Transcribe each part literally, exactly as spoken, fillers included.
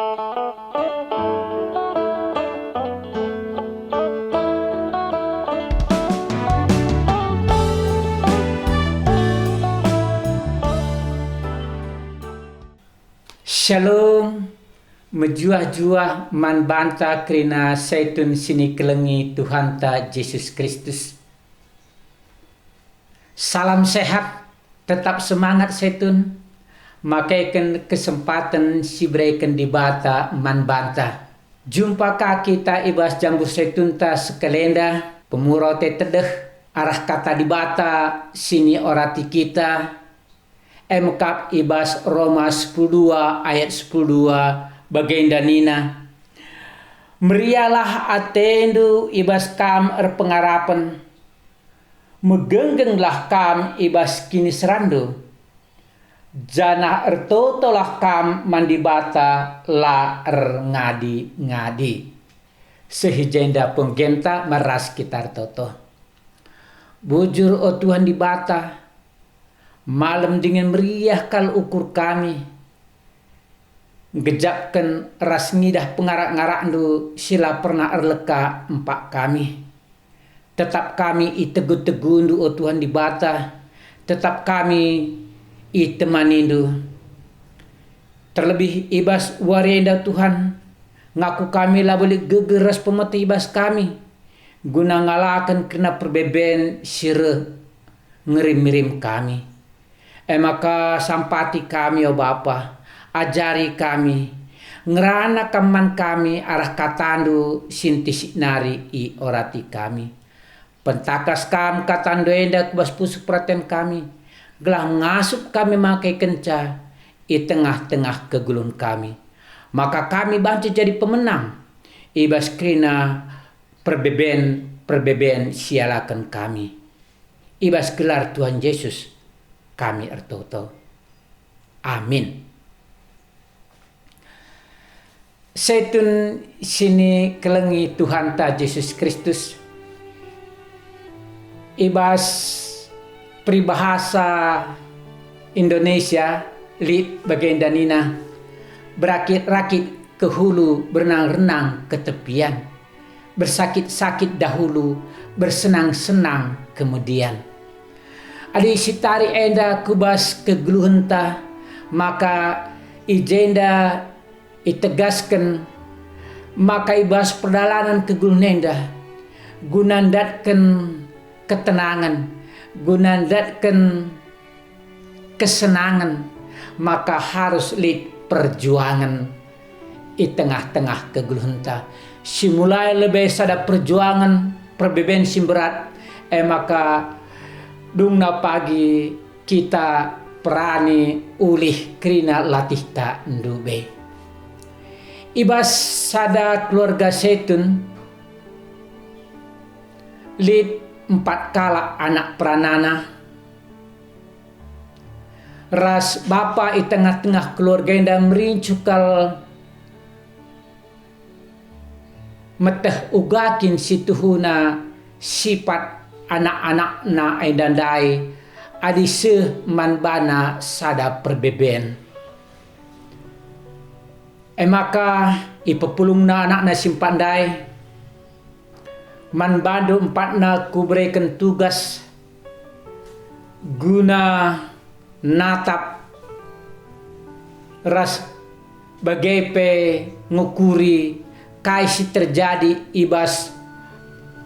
Shalom, mejuah-juah man banta kerina Saitun si nikelengi Tuhanta Jesus Kristus. Salam sehat, tetap semangat Saitun, makeken kesempaten si ibereken Dibata man banta. Jumpa ka kita i bas jambu Saitunta sekalenda, pemurau te tedeh, arah kata Dibata si niorati kita, e me kap i bas Roma sepuluh dua ayat sepuluh dua, bagenda nina, "Meriahlah atendu i bas kam erpengarapen, megenggenlah kam i bas kiniseranndu, janah ertotolah kam man Dibata la erngadi-ngadi." Seh i jenda penggenta meras kita ertoto. Bujur, o Tuhan Dibata, malem dingen meriah kal ukur kami, nggejapken ras ngidah pengarak-ngarakNdu si la pernah erleka empak kami. Tetap kami itegu-teguNdu, o Tuhan Dibata, tetap kami itemanindu. Terlebih i bas wari enda, Tuhan, ngaku kami labo lit gegeh ras pemeteh i bas kami, guna ngalaken kerina perbeben si reh ngerim-ngerim kami. E maka sampati kami, o Bapa, ajari kami, ngerana Kam man kami arah kataNdu si ntisik nari iorati kami. Pentakas Kam kataNdu enda ku bas pusuh peraten kami, gelah ngasup kami makekenca i tengah-tengah kegeluhen kami. Maka kami banci jadi pemenang i bas kerina perbeben-perbeben si ialaken kami. I bas gelar Tuhan Jesus kami ertoto. Amin. Setun si nikelengi Tuhanta Jesus Kristus. I bas peribahasa Indonesia lit bagenda nina, "Berakit-rakit ke hulu, berenang-renang ke tepian. Bersakit-sakit dahulu, bersenang-senang kemudian." Adi sitari enda ku bas kegeluhenta, maka i jenda itegasken maka i bas perdalanen kegeluhen enda, guna ndatken ketenangen, guna ndatken kesenangen, maka harus lit perjuangen i tengah-tengah kegeluhenta. Si mulai lebe sada perjuangen, perbeben si mberat, e maka dungna pagi kita perani ulih kerina latihta ndube. I bas sada keluarga setun, lit empat kalak anak peranana, ras bapa i tengah-tengah keluarga enda merincuh kal meteh uga kin si tuhuna sipat anak-anakna enda ndai adi seh man bana sada perbeben. E maka ipepulungna anakna si empat ndai, "Man bandu empatna kubereken tugas guna natap ras bage pe ngukuri kai si terjadi i bas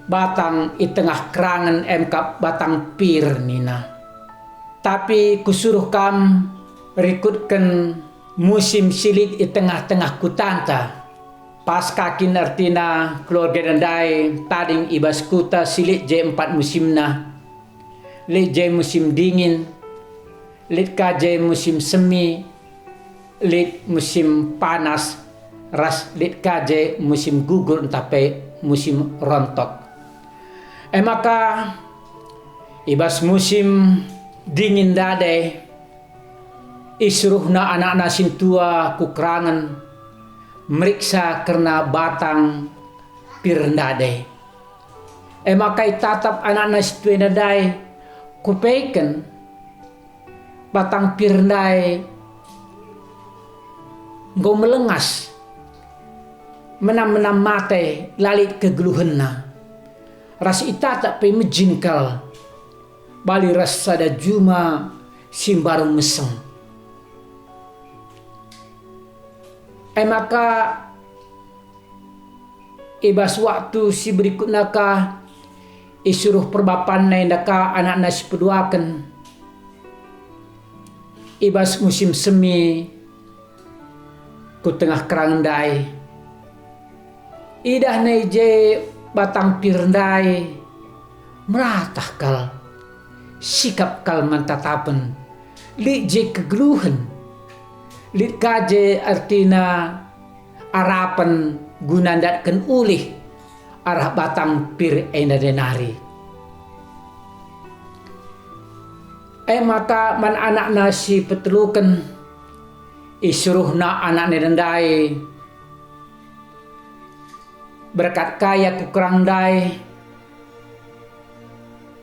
batang i tengah kerangen, e me kap batang pir," nina. "Tapi kusuruh kam rikutken musim si lit i tengah-tengah kutanta." Paska kin ertina keluarga ndai tading i bas kuta si lit je empat musimna. Lit je musim dingin, lit ka je musim semi, lit musim panas, ras lit ka je musim gugur ntah pe musim rontok. E maka, i bas musim dingin ndai, isuruhna anakna sintua ku kerangen meriksa kerna batang pir ndai. E maka itatap anakna sintua enda ndai, kupeken batang pir ndai enggo melengas, menam-menam mate la lit kegeluhenna, ras itatap pe mejin kal, bali ras sada juma si mbaru meseng. E maka, i bas waktu si berikutna ka, isuruh perbapanna enda ka anakna si peduaken. I bas musim semi, ku tengah kerang ndai, idahna i je batang pir ndai, meratah kal, sikap kal man tatapen, lit je kegeluhen, lit ka je ertina arapen guna ndatken ulih arah batang pir enda nari. E maka man anakna si peteluken, isuruhna anakna ndai berkat kaya ku kerang ndai,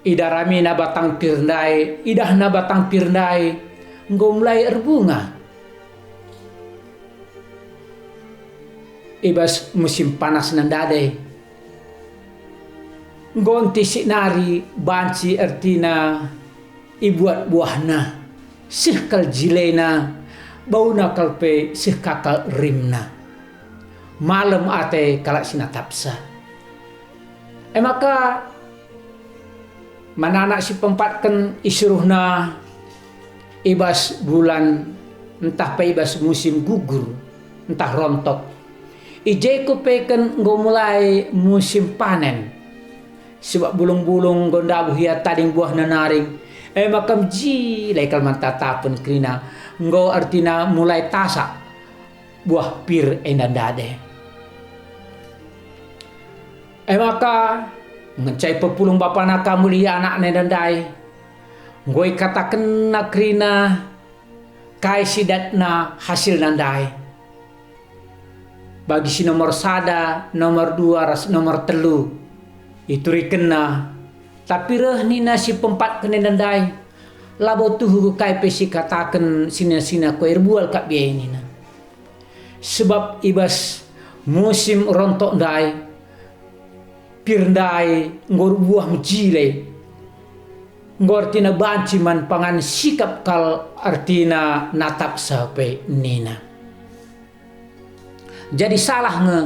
idaramina batang pir ndai, idahna batang pir ndai enggo mulai erbunga. I bas musim panasna ndai, enggo ntisik nari banci ertina ibuat buahna, seh kal jilena, bauna kal pe seh ka kal rimna. Malem ate kalak si natapsa. E maka, man anak si peempatken isuruhna i bas bulan ntah pe i bas musim gugur ntah rontok. I je kupeken enggo mulai musim panen, sabap bulung-bulung enggo ndabuh ia tading buahna nari, e maka mejile kal man tatapen kerina enggo ertina mulai tasak buah pir enda ndai. E maka, ngenca ipepulung bapana ka mulih anakna enda ndai, enggo ikatakenna kerina kai si datna hasilna ndai. Bagi si nomor sada, nomor dua, ras nomor telu, iturikenna. Tapi reh nina si peempatken enda ndai, "Labo tuhu kai pe si kataken sina-sina ku erbual kap e," nina. Sebab i bas musim rontok ndai, pir ndai enggo erbuah mejile, enggo ertina banci man pangan, sikap kal ertina natapsa pe nina. Jadi salah nge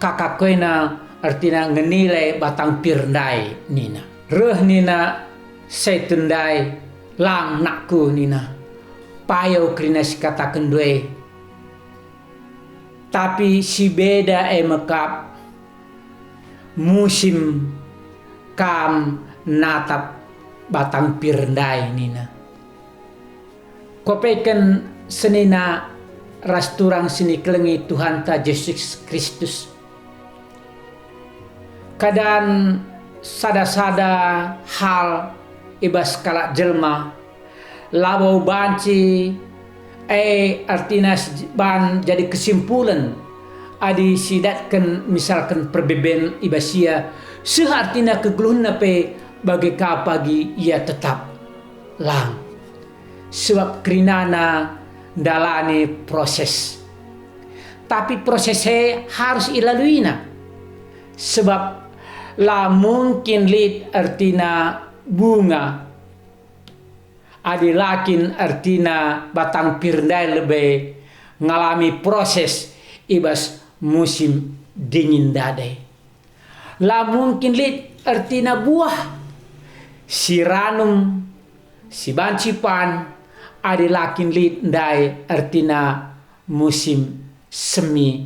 kaka kena ertina ngenilai batang pir ndai nina. Reh nina Saitun ndai, "Lang, nakku," nina. "Payo kerina si katakenndu e. Tapi si beda e me kap musim kam natap batang pir ndai," nina. Kuapeken senina ras turang si nikelengi Tuhanta Jesus Kristus. Keadaan sada-sada hal i bas kalak jelma labo banci, e, artina si ban jadi kesimpulen adi sidatken misalken perbeben i bas ia, seh artina kegeluhenna pe bage ka pagi ia tetap. Lang. Sebab kerinana ndalani proses. Tapi proses e harus ilaluina. Sebab la mungkin lit ertina bunga adi la kin ertina batang pir ndai lebe ngalami proses i bas musim dingin ndai. La mungkin lit ertina buah si ranum si banci pan adi la kin lit ndai ertina musim semi,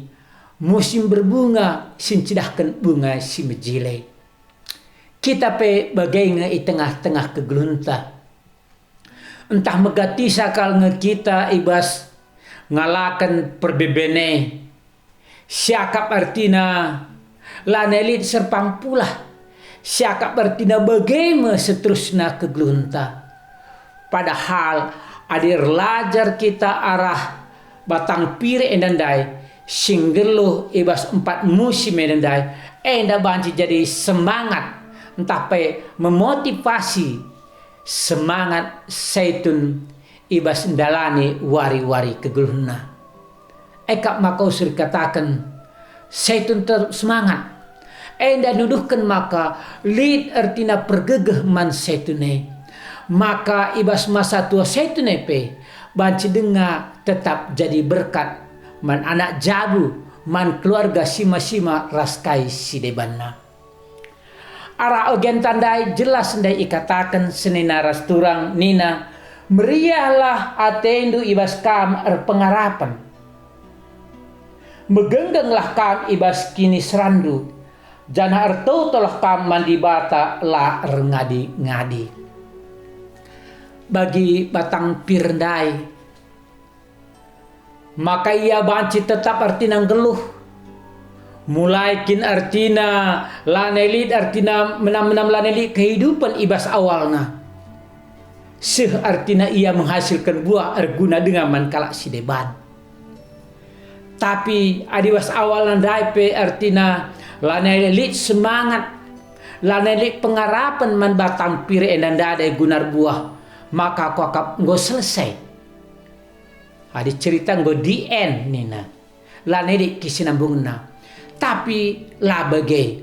musim berbunga si ncidahken bunga si mejile. Kita pe bage nge i tengah-tengah kegeluhenta. Ntah megatisa kal nge kita i bas ngalaken perbeben e. Siakap ertina lanai lit serpang pulah. Siakap ertina bage me seterusna kegeluhenta. Padahal adi erlajar kita arah batang pir enda ndai, si nggeluh i bas empat musim enda ndai, enda banci jadi semangat ntah pe memotivasi semangat Saitun i bas ndalani wari-wari kegeluhenna. E kap maka usur kataken, Saitun tetap semangat. Enda nuduhken maka lit ertina pergegeh man saitun e. Maka i bas masa tua saitun e pe banci denga tetap jadi berkat man anak jabu, man keluarga sima-sima ras kai si debanna. Arah ogenta ndai jelas ndai ikataken senina ras turang nina, "Meriahlah atendu i bas kam erpengarapen. Megenggenglah kam i bas kiniseranndu, janah ertotolah kam man Dibata la erngadi-ngadi." Bagi batang pir ndai, maka ia banci tetap ertina nggeluh. Mulai kin ertina lanai lit, ertina menam-menam lanai lit kehidupen i bas awalna. Seh ertina ia menghasilken buah erguna denga man kalak si deban. Tapi adi bas awalna ndai pe ertina lanai lit semangat, lanai lit pengarapen man batang pir enda ndai guna erbuah, maka kuakap enggo selesai. Adi cerita enggo the end nina, lanai lit kisinambungna. Tapi la bage.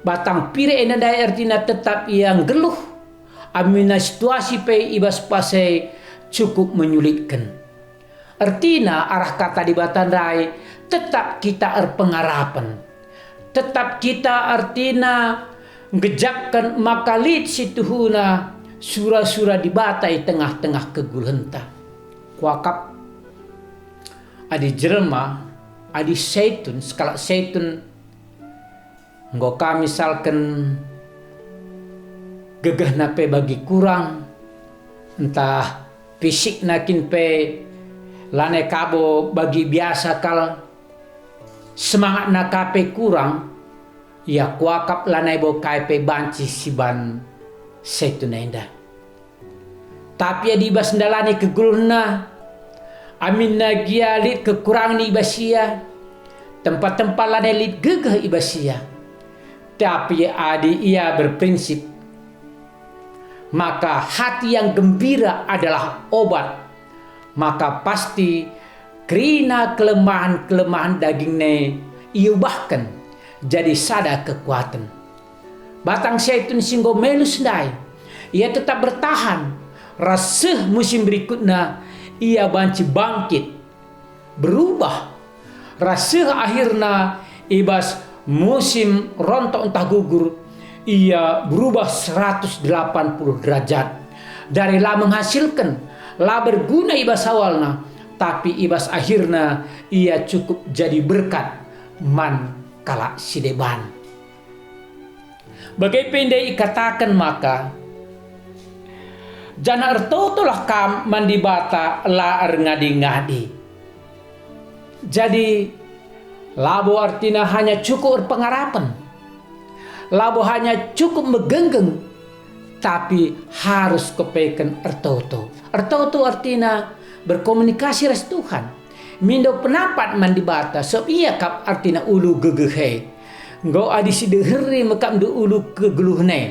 Batang pir enda ndai ertina tetap ia nggeluh, aminna situasi pe i bas pas e cukup menyulitken. Ertina arah kata Dibata ndai tetap kita erpengarapen. Tetap kita ertina nggejapken maka lit si tuhuna sura-sura Dibata i tengah-tengah kegeluhenta. Kuakap adi jelma, adi saitun, sekalak saitun, enggo ka misalken gegehna pe bagi kurang, ntah fisikna kin pe lanai kabo bagi biasa kal, semangatna ka pe kurang, ia kuakap lanai bo kai pe banci siban saitun enda. Tapi adi bas ndalani kegeluhna, aminna gia lit kekurangen i bas ia, tempa-tempa lanai lit gegeh i bas ia. Tapi adi ia berprinsip, maka hati yang gembira adalah obat, maka pasti kerina kelemahen-kelemahen dagingna iubahken jadi sada kekuaten. Batang saitun si enggo melus ndai, ia tetap bertahan, ras seh musim berikutna ia banci bangkit, berubah, ras seh akhirna i bas musim rontok ntah gugur, ia berubah seratus delapan puluh derajat. Dari la menghasilken, la berguna i bas awalna, tapi i bas akhirna ia cukup jadi berkat man kalak si deban. Bage pe ndai ikataken maka, "Janah ertotolah kam man Dibata la erngadi-ngadi." Jadi, labo ertina hanya cukup erpengarapen, labo hanya cukup megenggeng, tapi harus kepeken ertoto. Ertoto ertina berkomunikasi ras Tuhan. Mindo penampat man Dibata, sabap Ia kap ertina ulu gegeh e. Enggo adi sideheri me kapndu ulu kegeluhen e,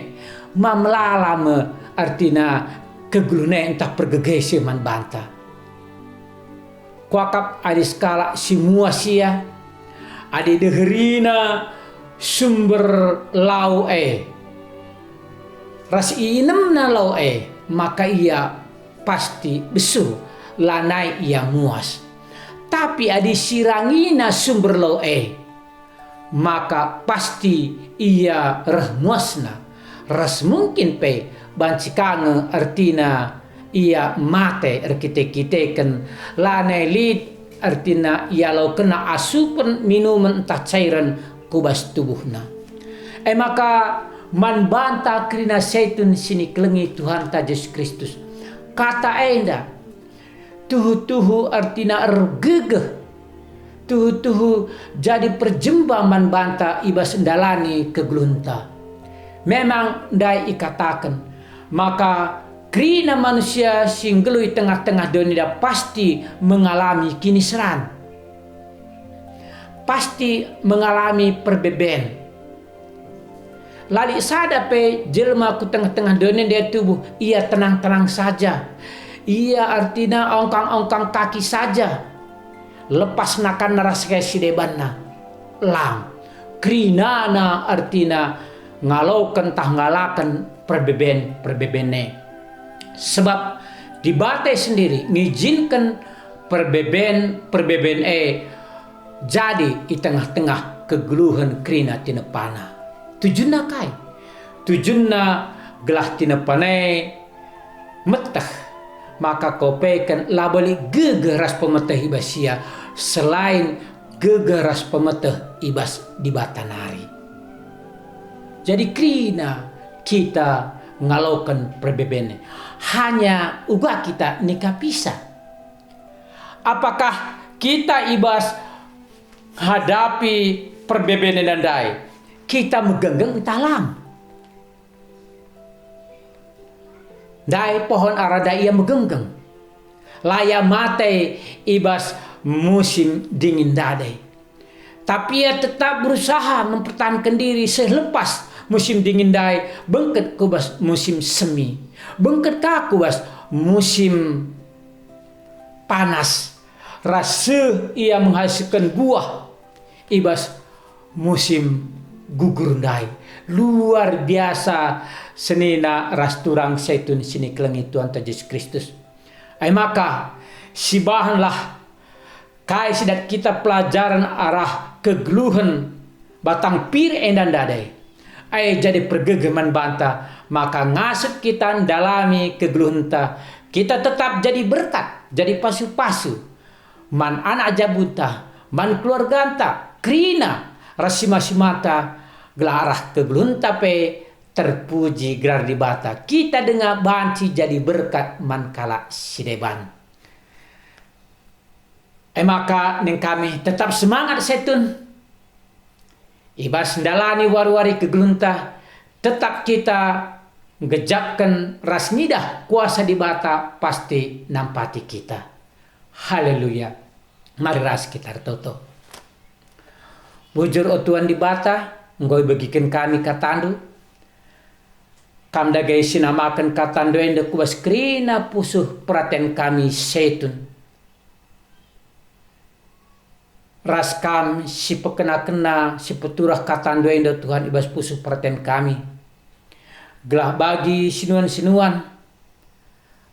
ma melala me ertina kegeluhen e ntah pergegeh si man banta. Kuakap adi sekalak si muas ia, adi deherina sumber lau e, ras iinemna lau e, maka ia pasti besur, lanai ia muas. Tapi adi sirangina sumber lau e, maka pasti ia reh muasna, ras mungkin pe banci ka nge ertina ia mate erkite-kiteken, lanai lit ertina ialokenna asupen minumen ntah cairen ku bas tubuhna. E maka, man banta kerina setun si nikelengi Tuhanta Jesus Kristus, kata enda tuhu-tuhu ertina ergegeh, tuhu-tuhu jadi perjemba man banta i bas ndalani kegeluhenta. Memang ndai ikataken maka kerina manusia si nggeluh i tengah-tengah doni enda pasti mengalami kiniseran, pasti mengalami perbeben. La lit sada pe jelma ku tengah-tengah doni enda tubuh, ia tenang-tenang saja. Ia ertina ongkang-ongkang kaki saja. Lepas nakanna ras kai si debanna. Lang. Kerinana ertina ngaloken tah ngalaken perbeben-perbeben e. Sebab Dibata e sendiri ngijinken perbeben-perbeben e jadi i tengah-tengah kegeluhen kerina tinepana. Tujunna kai? Tujunna gelah tinepana e meteh, maka kopeken labo lit gegeh ras pemeteh i bas ia, selain gegeh ras pemeteh i bas Dibata nari. Jadi kerina kita ngaloken perbeben e. Hanya uga kita nikapisa. Apakah kita i bas hadapi perbeben enda ndai, kita megenggeng ntah lang? Ndai pohon ara ndai ia megenggeng. La ia mate i bas musim dingin ndai. Tapi ia tetap berusaha mempertahanken diri seh lepas musim dingin ndai, bengket ku bas musim semi. Bengket ka ku bas musim panas, ras seh ia menghasilken buah i bas musim gugur ndai. Luar biasa senina ras turang zaitun si ikelengi Tuhanta Jesus Kristus. E maka, sibahanlah kai si dat kita pelajaren arah kegeluhen batang pir enda ndai. E jadi pergegeh man banta, maka ngasup kita ndalami kegeluhenta, kita tetap jadi berkat, jadi pasu-pasu man anak jabunta, man keluarganta, kerina, ras sima-simanta, gelah arah kegeluhenta pe terpuji gelar Dibata. Kita denga banci jadi berkat man kalak si deban. E maka nina kami, tetap semangat zaitun. I bas ndalani wari-wari kegeluhenta, tetap kita nggejapken ras ngidah kuasa Dibata pasti nampati kita. Haleluya. Mari ras kita ertoto. Bujur, o Tuhan Dibata, enggo ibegiken kami kataNdu. Kam dage si namaken kataNdu enda ku bas kerina pusuh peraten kami zaitun. Ras Kam si pekena-kena, si peturah kataNdu enda, Tuhan, i bas pusuh peraten kami. Gelah bagi sinuan-sinuan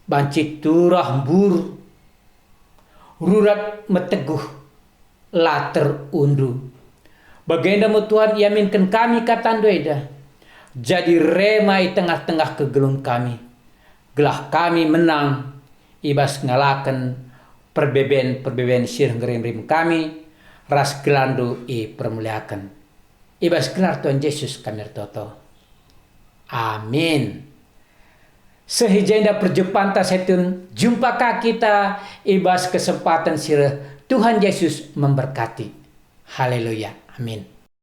banci turah mbur, rurat meteguh, la terundu. Bagenda me, Tuhan, iaminken kami kataNdu enda, jadi rema i tengah-tengah kegeluhen kami, gelah kami menang i bas ngalaken perbeben-perbeben si reh ngerim-rim kami, ras gelarNdu ipermuliaken. I bas gelar Tuhan Jesus kami ertoto. Amin. Seh i jenda perjumpanta zaitun, jumpa ka kita i bas kesempaten si reh. Tuhan Jesus memberkati. Haleluya. Amin.